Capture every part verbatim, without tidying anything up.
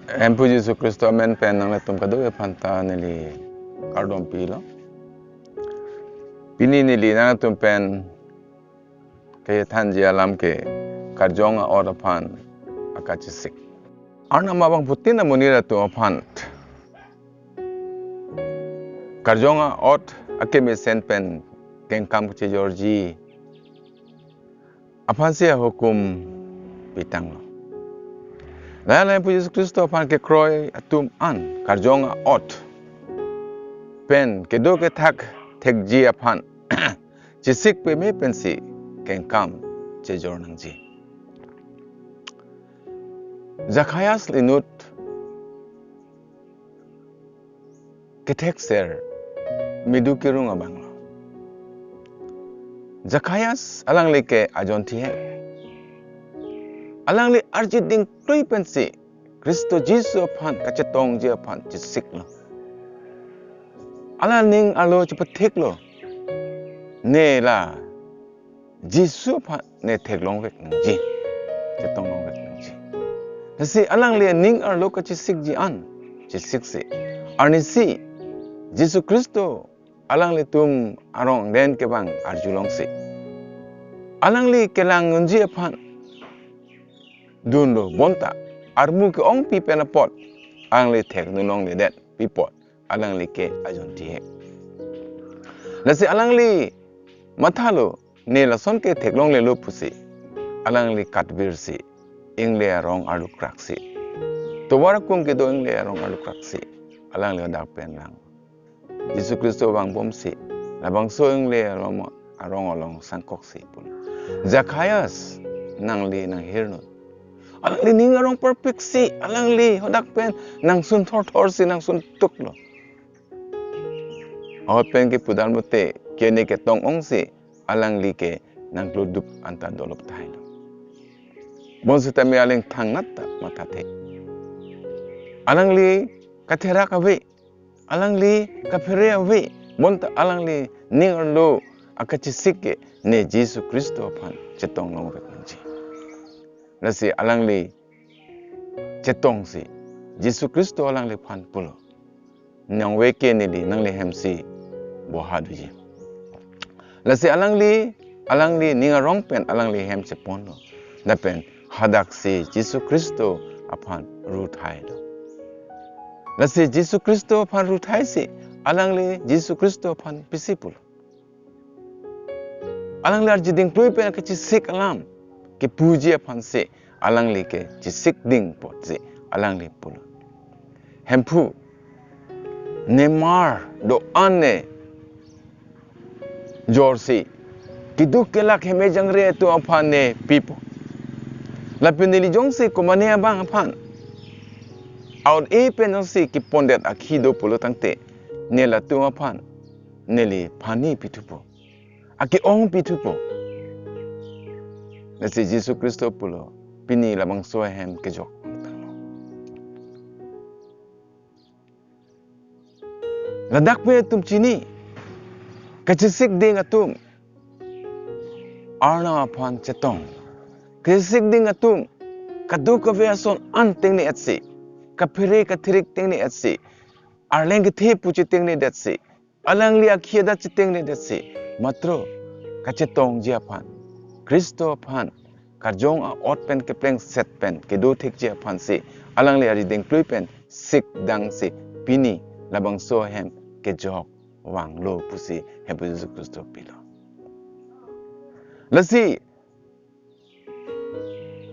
Hemphu Jisu Khristo amen pen nanglitum kadokave aphanta neli kardom pilo. Pini neli nanglitum pen kethanji alam ke Karjong a-ot aphan akachesik. Arnam abangphutin amonit atum aphan Karjong a-ot akemesen pen kengkam kachejorji aphansi ahukum pitanglo. Lahai lahai Hemphu Jisu Khristo aphan kekroi atum an Karjong a-ot pen kedo kethak thekji aphan chesik peme pensi kengkam chejor nangji. Zakhaias inut kethekser medu kerung abanglo. Zakhaias alangli ke ajonthi he. Alangli arjiding klui pensi Khristo Jisu aphan kachetongji aphan chesiklo. Alang ning arlo chepathiklo. Ne la Jisu aphan ne theklongvek nangji, chetonglongvek nangji. Lasi alangli ning arlo kachesikji an chesiksi, arnisi Jisu Khristo alanglitum arong den kevang arjulongsi alangli kelang unji aphan dunlo, bonta armu ke-ongpi pen apot alangli thekdun longledet pi apot alangli ke ajonthi he. Lasi alangli mathalo, ne lason ke theklonglelo pusi alangli katvirsi ingle arong arlu kraksi, tovar akung kedo ingle arong arlu kraksi alangli hadak pen lang. Jisu Khristo vangbomsi labangso ingle arong, arong along sangkoksi pulo, Zakhaias, nangli nanghirnon. Alangli ning arong parpiksi, alangli hadak pen nangsun thorthorsi nangsun tuklo. Ahut pen ke pudal mute, ke ne ketong ongsi alangli ke nangklodup anta dolop tahai lo. Bonsitame aling thangnat ta mathathe. Alangli katherak ave, alangli kaphere ave, bonta alangli ning arlo akachesik ke ne Jisu Khristo aphan chetonglongvek nangji. Lasi alangli chetongsi Jisu Khristo alangliphan pulo, nangveke neli nanglihemsi bohaduji. Lasi alangli, alangli ning arong pen alanglihem cheponlo. Lapen hadaksi Jisu Khristo aphan ruthailo. Lasi Jisu Khristo aphan ruthaisi alangli Jisu Khristo aphan pisi pulo. Alangli arjiding klui pen kachesik alam kepuji aphansi alangli ke chesik ding apotsi alangli pulo, Hemphu, ne mar do-an ne jorsi keduk kelak heme jangre atum aphan ne pipo. Lapen neli jongsi komane abang aphan aut e pen jongsi kepondet akhi do pulo tangte, ne latum aphan neli pani pithupo, ake-ong pithupo. Lasi Jisu Khristo pulo, pini labangso ahem kejok. Ladak pen atum chini, kachesik ding atum Arnam aphan chetong. Kachesik ding atum kadokave ason an tengne etsi, kaphere kathirik tengne etsi, arleng kethe pu chetengnedetsi, alangli akhi adat chetengnedetsi, matro kachetongji aphan, Khristo aphan Karjong a-ot pen keplengset pen kedo thekji aphansi alangli arjiding klui pen sikdangsi pini labangso ahem kejok vanglo pusi Hemphu Jisu Khristo pilo. Lasi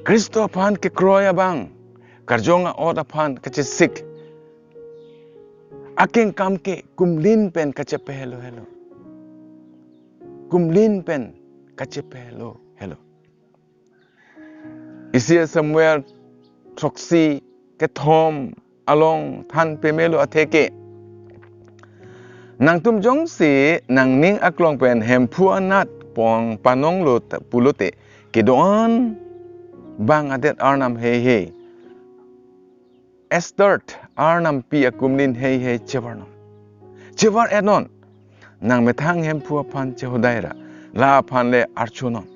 Khristo aphan kekroi abang, Karjong a-ot aphan kachesik akengkam ke kumlin pen kachepehelo helo. Kumlin pen kachepehelo helo. Isi Samuel throksi kethom along than pemelo atheke, nangtum jongsi nangning aklong pen Hemphu anat pong panonglo ta-, pulote, kedo-an bang adet arnam heihei, Esther arnampi akumlin heihei chevarnon. Chevar-etnon. Nangmethang Hemphu aphan chehodai ra, la aphan le archunon.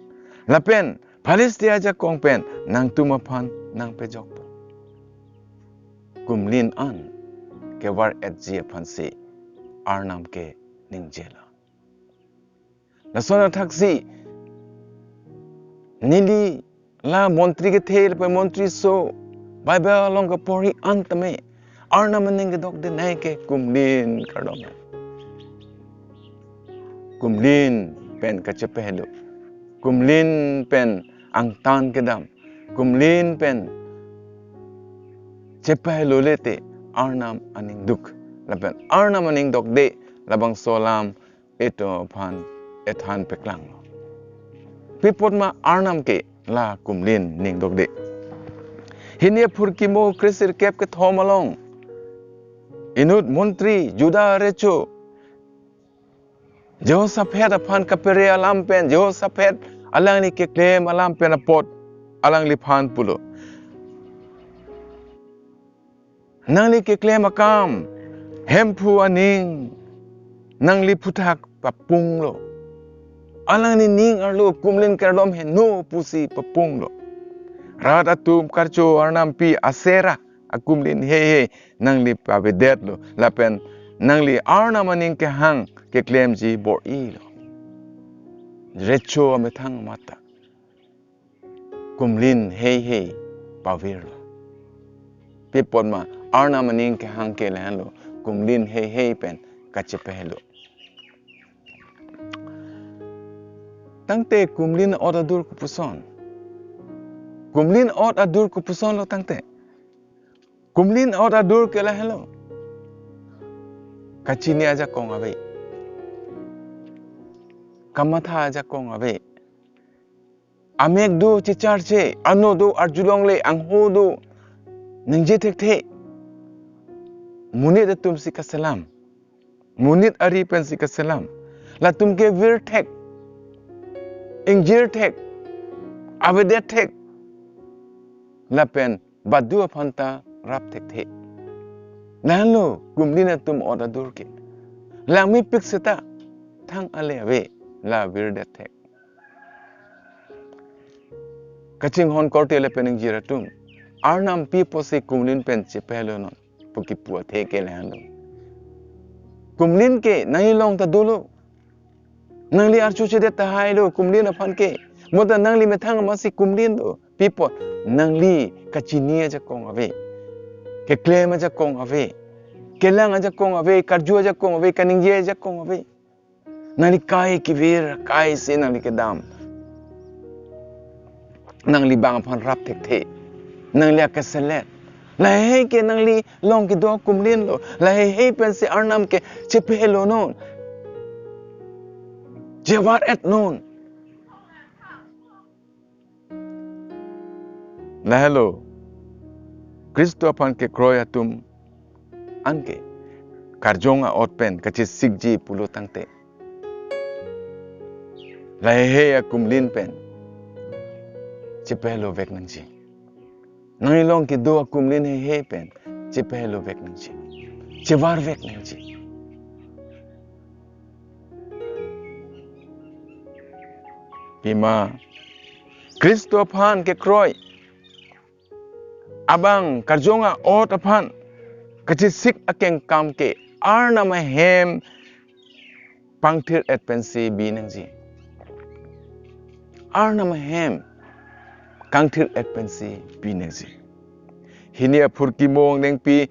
Lapen Philistia ajakong pen nangtum aphan nangpejokpo. kumlin an kevar-etji aphansi Arnam ke ningjelo. Lason athaksi neli la montri kethe lapen montri aso Bible along kepori an tame Arnam aning kedokde nai ke kumlin kardom. Kumlin pen kachepehelo. Kumlin pen angtan kedam. Kumlin pen chepehelo lete Arnam aning duk. Lapen Arnam aning dokde labangso alam itum aphan ethan paklanglo. Pi apot ma Arnam ke la kumlin ning dokde. Hini aphurkimo kre-sirkep kethom along inut montri Juda recho Jehoshaphat aphan kapere alam pen, Jehoshaphat alangli keklem alam pen apot alangliphan pulo, nangli keklem akam Hemphu aning nangli aphuthak papunglo. Alangli ning arlo kumlin kardom heno pusi papunglo. Rat atum karcho arnampi Asera akumlin heihei nangli pavedetlo. Lapen nangli Arnam aning kehang keklemji bor-ilo. Recho amethang mata kumlin heihei pavirlo. Pi apot ma Arnam aning kehang ke lahenlo, kumlin heihei pen kachepehelo. Tangte kumlin ot adur kopuson. Kumlin ot adur kopusonlo tangte. Kumlin ot adur ke lahenlo. Kachini ajakong ave. Kamatha ajakong ave. Amek do checharche, ano do arjulongle, angho do ningje thekthe. Monit atumsi kaselam. Monit ari pensi kaselam. Latum ke virthek, ingjirthek, avedetthek. Lapen badu aphanta rap thekthe. Lahenlo kumlin atum ot adur ke. Langmepik seta thang ale ave la virdetthek. Kachinghon korte lapen ingjir atum, Arnam pi apotsi kumlin pen chepehelo non pu kipu athe ke lahenlo. Kumlin ke nangli along ta dolo. Nangli archo chedet tahailo kumlin aphan ke. Mo ta nangli methang amatsi kumlin do. Pi apot nangli kachini ajakong ave. Keklem ajakong ave. Kelang ajakong ave, karju ajakong ave, kaningje ajakong ave. Nangli kai kevir, kaisi nangli kedam. Nangli bang aphan rap thekthe. Nangli akeselet. Lahei ke nangli along kedo akumlin lo. Lahei pensi Arnam ke chepehelo non. Chevar-et non. Lahelo, Khristo aphan kekroi atum anke karjong a-ot pen kachesikji pulo tangte, lahei akumlin pen chepehelo vek nangji. Nangli along kedo akumlin heihei pen chepehelo vek nangji. Chevar vek nangji. Pima Khristo aphan kekroi abang karjong a-ot aphan kachesik akengkam ke Arnam ahem pangthir-et pensi bi nangji. Arnam ahem kangthir-et pensi bi nangji. Hini aphurkimo angdengpi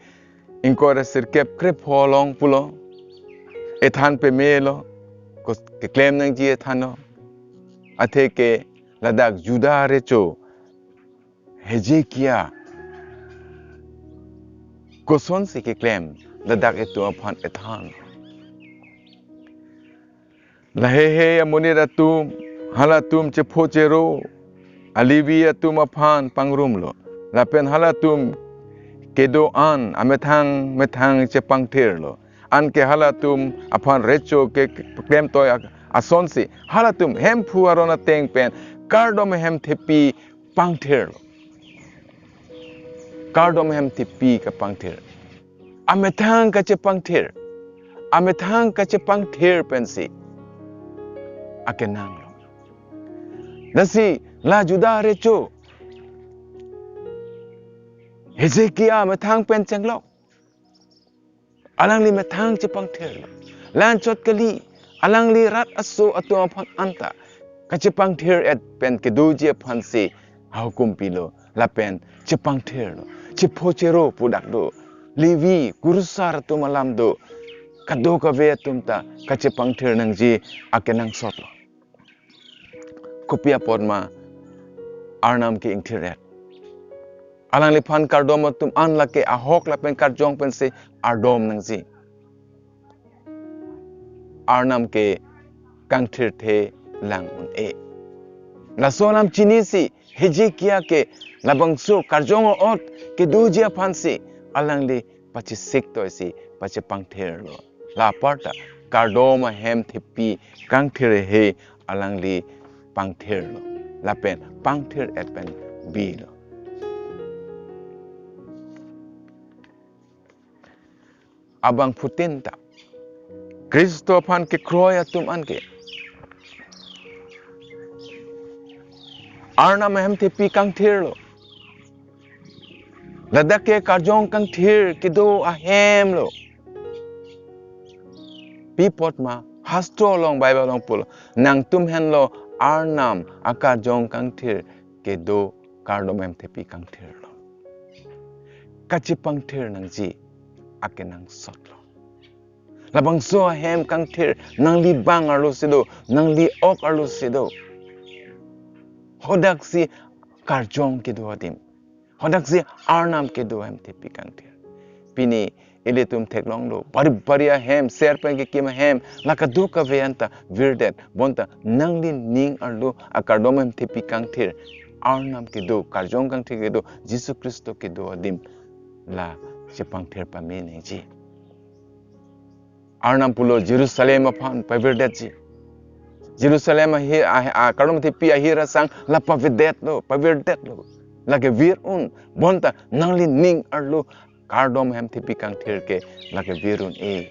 ingkoi ra sirkep krepho along pulo. Ethan pamelo. Kos-, keklem nangji ethan lo. Atheke ladak Juda recho Hezekia kosonsi keklem ladak itum aphan ethan. Lahei amonit atum, halatum chepho chero, a-Levi atum aphan pangrumlo. Lapen halatum kedo-an amethang methang chepangthirlo. Anke halatum aphan recho ke klemtoi a-, asonsi halatum Hemphu aron ateng pen kardom ahem thepi pangthirlo. Kardom ahem thepi kapangthir. Amethang kachepangthir. Amethang kachepangthir pensi akenanglo. Lasi la Juda recho Hezekia methang pen chenglok. Alangli methang chepangthirlo. La-anchot kali, alangli rat aso atum aphan anta kachepangthir-et pen kedoji aphansi ahukum pilo. Lapen chepangthirlo. Chepho chero pu dak do. Levi kurusar atum alam do. Kadokave atum ta kachepangthir nangji akenangsotlo. Kopi apot ma Arnam ke ingthir-et? Alangliphan kardom atum an lake ahok lapen karjong pensi ardom nangji. Arnam ke kangthirthe lang un-e. Laso alam chinisi Hezekia ke labangso karjong a'ot kedoji aphansi alangli pachesik toisi pachepangthirlo. La aparta kardom ahem thepi kangthir he alangli pangthirlo. Lapen pangthir-et pen bilo. Abangphutin ta Kristo aphan kekroi atum anke Arnam ahem thepi kangthirlo. Ladak ke karjong kangthir kedo ahemlo. Pi apot ma hastro along, Bible along pulo, nangtum henlo Arnam akarjong kangthir kedo kardom ahem thepi kangthirlo. Kachepangthir nangji akenangsotlo. Labangso ahem kangthir nangli bang arlo si do, nangli ok arlo si do. Hadaksi karjong kedo adim. Hadaksi Arnam kedo ahem thepi kangthir. Pini ilitum theklonglo, bari bari ahem, ser pen kekim ahem, la kadokave anta virdet, bonta nangli ning arlo akardom ahem thepi kangthir Arnam kedo, karjong kangthir kedo, Jisu Kristo kedo adim la chepangthir pame nangji. Arnam pulo Jerusalem aphan pavirdetji. Jerusalem ahi, ah, ah, kardom thepi ahir asang la pavirdetlo, pavirdetlo. Lake vir un, bonta nangli ning arlo kardom ahem thepi kangthir ke lake vir un-e.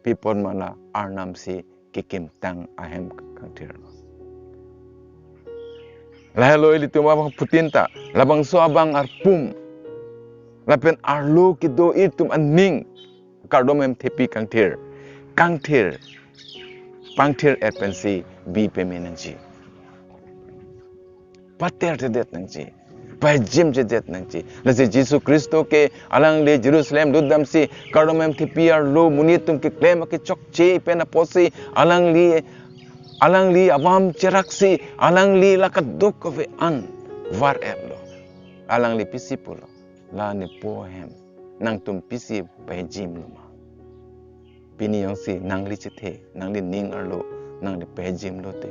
Pi apot ma la Arnam si kekimtang ahem kangthirlo. Lahelo ilitum abangphutin ta labangso abang arpum lapen arlo kedo itum aning kardom ahem thepi kangthir, kangthir, pangthir-et pensi bi peme nangji. Paterthedet nangji, pajimjedet nangji. Lasi Jisu Kristo ke alangli Jerusalem lutdamsi kardom ahem thepi arlo monit atum keklem akechokche pen apotsi alangli, alangli avam cheraksi alangli la kadokave an var-etlo. Alangli pisi pulo, la nepo ahem nangtum pisi pajimlo ma? Pini jongsi nangli chethe, nangli ning arlo nangli pajimlote,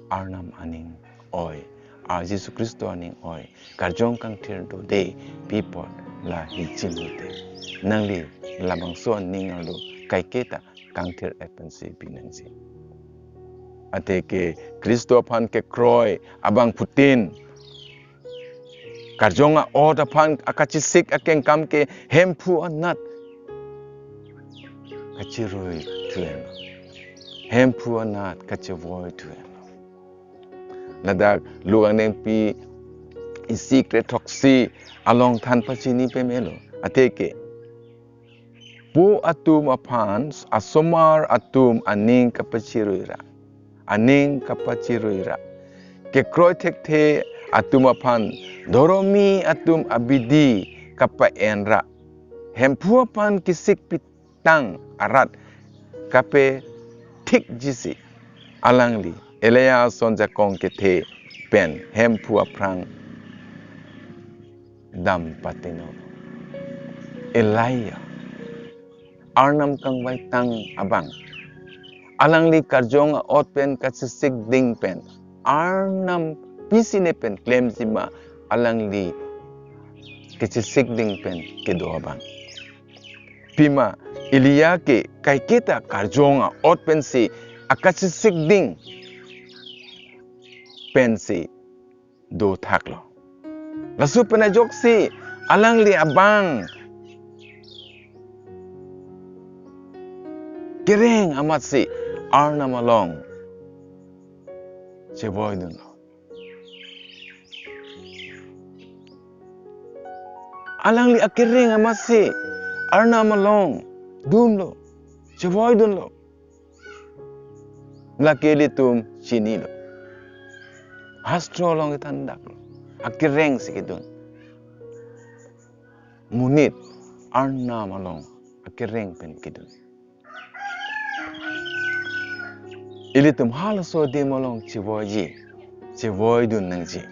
Arnam aning oi, a Jisu Kristo aning oi, karjong kangthir dode, pi apot la hijimlote, nangli labangso aning arlo kaiketa kangthir-et pensi bi nangji. Athe ke Kristo aphan kekroi abangphutin karjong a'ot aphan akachesik akengkam ke Hemphu anat kachirui thuenlo. Hemphu anat kachevoi thuenlo. Ladak Luke angnengpi isi kre throksi along than pachini pemelo. Athe ke po atum aphan asomar atum aning kapachirui ra, aning kapachirui ra, kekroi thekthe atum aphan dhoromi atum abidi kapa-en ra, Hemphu aphan kesik pitang arat kapethikjisi alangli Elias ason jakong kethe pen Hemphu aphrang dam patino. Elijah, Arnam kangvaitang abang, alangli karjong a'ot pen kachesik ding pen Arnam pisi ne pen klemji ma alangli kachesik ding pen kedo abang? Pima Elijah ke kaiketa karjong a'ot pensi akachesik ding pensi dothaklo. Laso pen ajoksi alangli abang kereng amatsi Arnam along chevoidunlo. Alangli akereng amatsi Arnam along dunlo, chevoidunlo. Lake ilitum chinilo. Hastro along kethandaklo. Akereng si kedun. Monit Arnam along akereng pen kedun. Ilitum halaso adim along chevoiji, chevoidun nangji.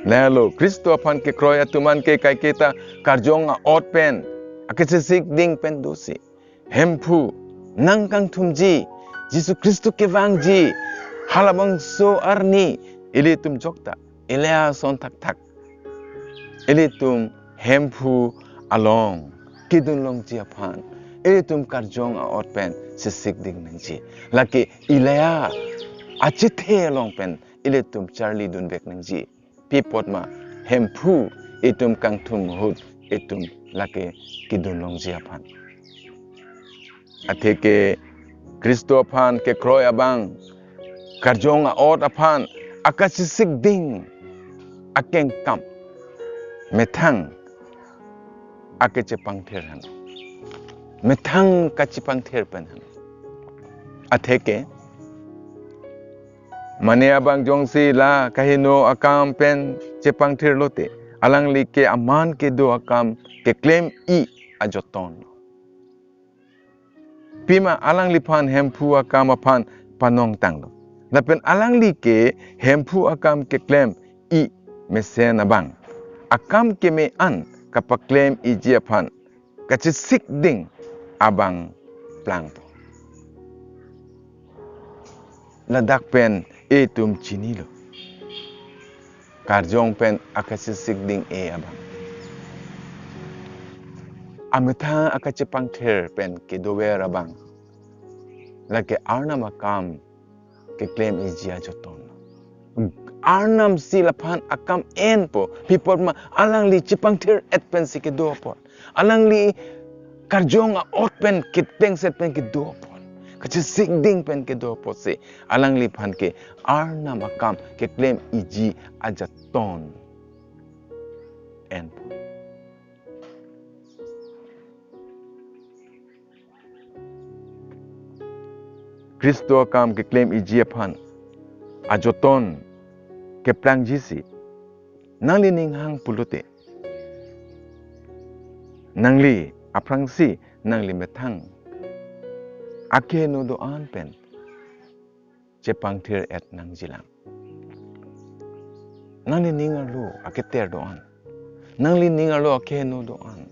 Lahelo Khristo aphan kekroi atum an ke kaike ta karjong a-ot pen, akachesik ding pen dosi, Hemphu nangkangthumji, Jisu Khristo kevangji, halabangso arni ilitum jokta, Elia ason thakthak ilitum Hemphu along kedun longji aphan, ilitum karjong a-ot pen chesik ding nangji. Lake Elia achethe along pen ilitum charlidun vek nangji. Pi apot ma, Hemphu itum kangthum ahut itum lake kedun longji aphan. Atheke Khristo aphan kekroi abang, karjong a-ot aphan akachesik ding akengkam, methang akechepangthir han. Methang kachepangthir pen han. Atheke mane abang jongsi la kaheno akam pen chepangthir lote, alangli ke aman kedo akam keklem-i ajoton. Pima alangliphan Hemphu akam aphan panongtanglo. Lapen alangli ke Hemphu akam keklem-i mesen abang, akam keme an kapaklem-iji aphan kachesik ding abang plangpo. Ladak pen itum chinilo. Karjong pen akachesik ding-e abang, amethang akachepangthir pen kedover abang, lake Arnam akam keklem-iji ajoton. Arnam si laphan akam enpo, pi apot ma alangli chepangthir-et pensi kedo apot, alangli karjong a-ot pen ketengset pen kedo apot, kachesik ding pen kedo apotsi alangliphan ke Arnam akam keklem-iji ajoton enpo. Khristo akam keklem-iji aphan ajoton keplangjisi nangli ning hang pulote, nangli aphrangsi nangli methang akeheno do-an pen chepangthir-et nangjilang. Nangli ning arlo aketer do-an, nangli ning arlo akeheno do-an,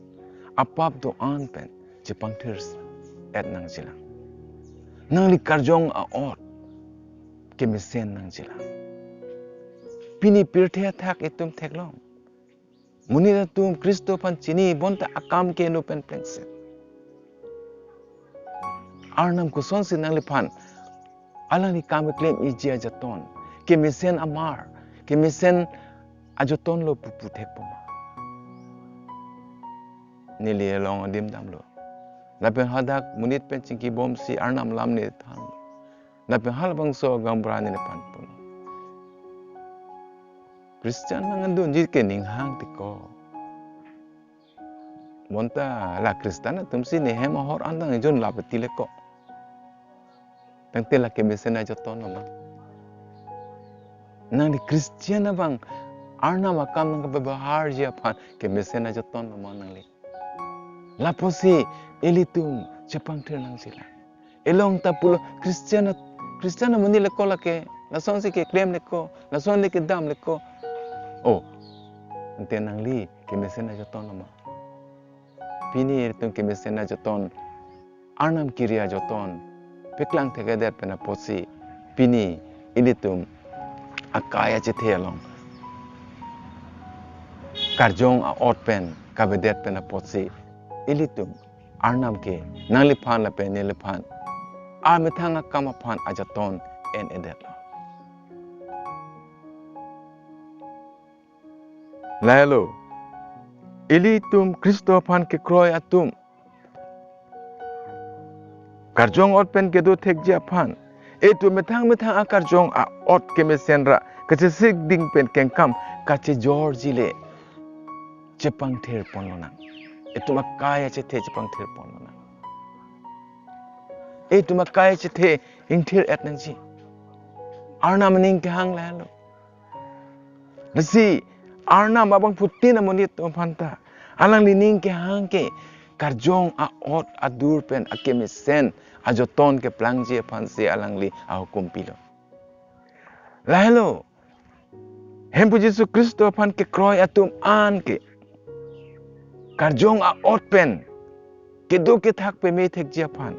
apap do-an pen chepangthir-et nangjilang. Nangli karjong a-ot kemesen nangjilang. Pini pirthe athak itum theklong. Monit atum Khristo aphan chini bonta akam keheno pen plengset. Arnam kosonsi nangliphan alangli kam keklem-iji ajoton, kemesen amar, kemesen ajoton lo pu puthekpo ma? Neli along adim damlo. Lapen hadak monit pen chingkibomsi Arnam alam neli thanlo. Lapen halabangso gaonbura neliphan pulo, Christian nangdunji ke ning hang tiko. Bonta la Christian atumsi nehem ahor an dang ejun lapeti leko. Tangte la kemesen ajoton lo ma? Nangli Christian abang Arnam akam nangkebebhaharji aphan kemesen ajoton lo ma nangli? Lapusi ilitum chepangthir nangjilang. Elong ta pulo Christian, Christian amonit leko lake, lasonsi keklem leko, lason le kedam leko. Oh, ante nangli kemesen ajoton lo ma? Pini ilitum kemesen ajoton, Arnam kiri ajoton paklang thekthe-et pen apotsi pini ilitum akai achethe along karjong a-ot pen kavedet pen apotsi ilitum Arnam ke nangliphan lapen neliphan amethang akam aphan ajoton en-edetlo. Lahelo, ilitum Khristo aphan kekroi atum karjong ot pen kedo thekji aphan, itum methang methang akarjong a-ot kemesen ra kachesik ding pen kengkam kachejorji le, chepangthir ponlonang. Itum akai achethe chepangthir ponlonang. Itum akai achethe ingthir-et nangji. Arnam aning kehang lahelo. Lasi Arnam abangphutin amonit atum aphanta alangli ning kehang ke karjong a-ot adur pen akemesen ajoton keplangji aphansi alangli ahukum pilo. Lahelo, Hemphu Jisu Khristo aphan kekroi atum an ke karjong a-ot pen kedo kethak peme thekji aphan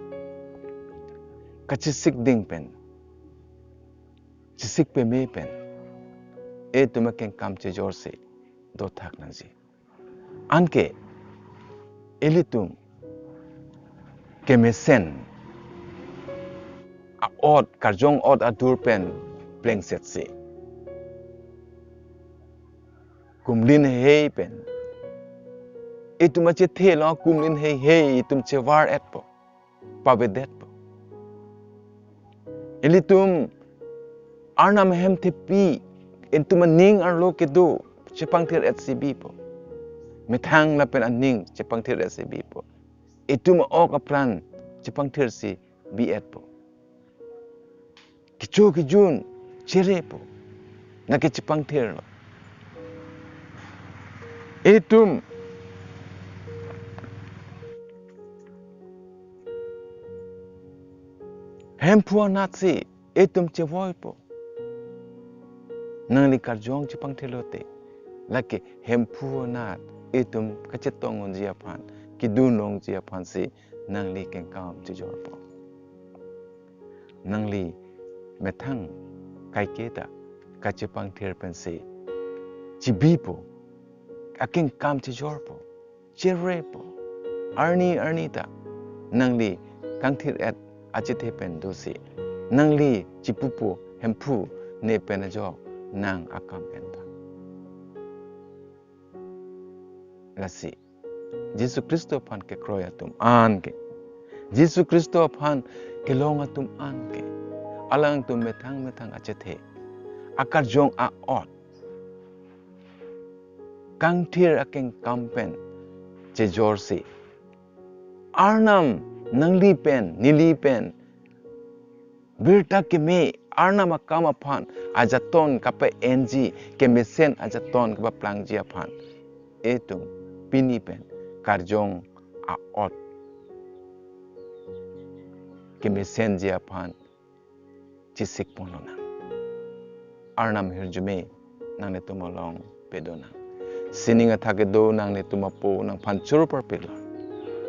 kachesik ding pen, chesik peme pen itum akengkam chejorsi dothak nangji. Anke ilitum kemesen a-ot, karjong ot adur pen plengsetsi kumlin heihei pen itum achethe along kumlin heihei itum chevar-etpo, pavedetpo. Ilitum Arnam ahem thepi, itum aning arlo kedo chepangthir-etsi bipo. Methang lapen aning chepangthir-etsi bipo. Itum a-ok apran chepangthirsi bi-etpo. Kecho kejun cherepo. Nangke chepangthirlo. Itum Hemphu anatsi itum chevoipo. Nangli karjong chepangthirlote, lake Hemphu anat itum kachetong unji aphan, kedun longji aphansi nangli kengkam chejorpo. Nangli methang kaiketa kachepangthir pensi chebipo, akengkam chejorpo, cherepo. Arni arni ta nangli kangthir-et achethe pen dosi, nangli chepupo, Hemphu, ne pen ajok nang akam en ta. Lasi Jisu Khristo aphan kekroi atum an ke, Jisu Khristo aphan kelong atum an ke, alangtum methang methang achethe, akarjong a-ot, kangthir akengkam pen chejorsi, Arnam nangli pen, neli pen birta keme, Arnam akam aphan ajoton kape-enji, kemesen ajoton kapaplangji aphan itum pini pen karjong a-ot kemesenji aphan chesik ponlonang. Arnam ahirjume nanglitum along pedonang. Sining athak kedo nanglitum apo nangphan choro parpiklo.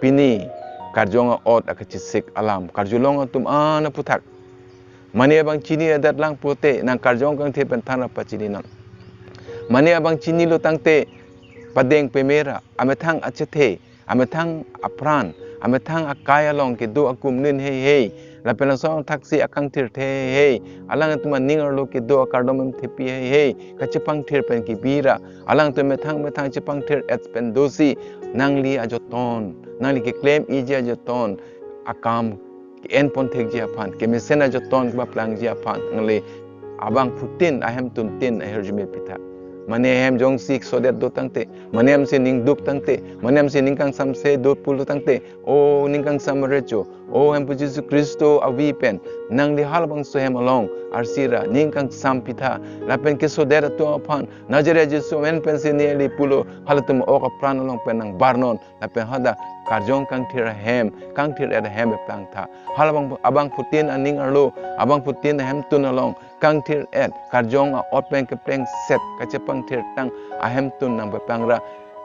Pini karjong a-ot akachesik alam karjulong atum an aphuthak, mane abang chinidet lang pulote nang karjong kangthir pen thanra pachininon. Mane abang chinilo tangte padeng pemera, amethang achethe, amethang apran, amethang akai along kedo akumlin heihei, lapen laso thaksi akangthirthe heihei, alangtum aning arlo kedo akardom ahem thepi heihei kachepangthir pen kebira, alangtum methang methang chepangthir-et pen dosi, nangli ajoton, nangli keklem-iji ajoton akam ke-en pon thekji aphan, kemesen ajoton kepaplangji aphan nangli abangphutin ahemtun tin ahirjume pitha. Mane ahem jongsi sodet do tangte, mane ahem si ning duk tangte, mane ahem si ning kangsamse do pulo tangte, o ning kangsam recho, o Hemphu Jisu Khristo avi pen nangli halabangso ahem along arsira ning kangsam pitha, lapen kesodet atum aphan Nazaret Jisu amen pensi neli pulo, halatum ok apran along pen nangbarnon, lapen hadak karjong kangthir ahem, kangthir-et ahem peplang tha. Halabang abangphutin aning arlo, abangphutin ahemtun along kangthir-et, karjong a-ot pen keplengset kachepangthirtang ahemtun nangpeplangra,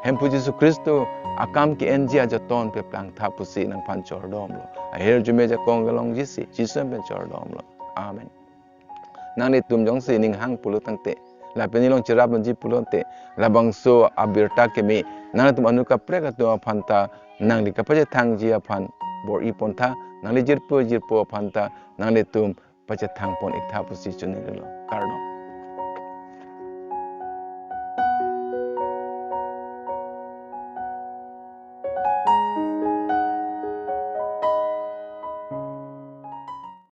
Hemphu Jisu Khristo akam ke-enji ajoton peplang tha pusi nangphan chordomlo. Ahirjume ajakong kelongjisi Jisu amen pen chordomlo. Amen. Nanglitum jongsi ning hang pulo tangte, lapen nelong cherap nangji pulote, labangso abirta keme nanglitum anu kaprek atum aphanta nangli kapachethangji aphan bor-i pon tha, nangli jirpo jirpo aphanta nanglitum pachethang pon-ik tha pusi choningri lo. Kardom.